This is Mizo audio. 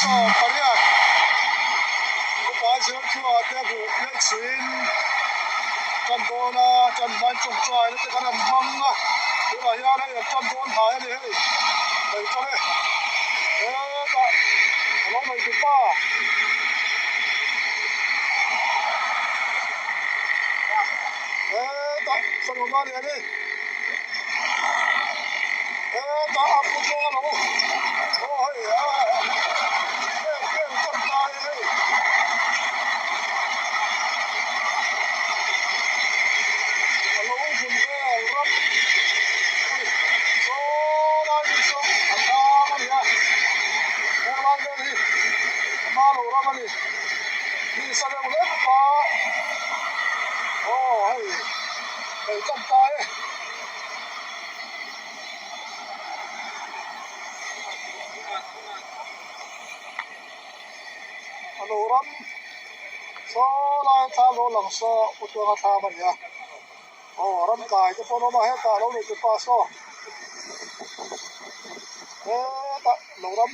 Sawmpariat upa zir chhuah te buh phei chhuin tan dawn a, tan hmain tawngtaina te kan han hmang a, tunah hian hei an tan dawn hnai a ni hei, hei tan e, hetah a lo nei tupa. Hetah Sanghoma lian hi hetah a pu zawng a lo aw hei a vel vel tan ta e hei. A lo vun vel ram hei saw lai hi saw a tlang a ni a, heng lai vel hi a hma lo ram a ni. Mi sa deuh hlek a aw hei hei tan ta e. A lo ram saw lai thla lo lang saw u tuanga thlam a ni a aw ram kai te pawh an awm a hetah lo nei tupa saw hetah lo ram.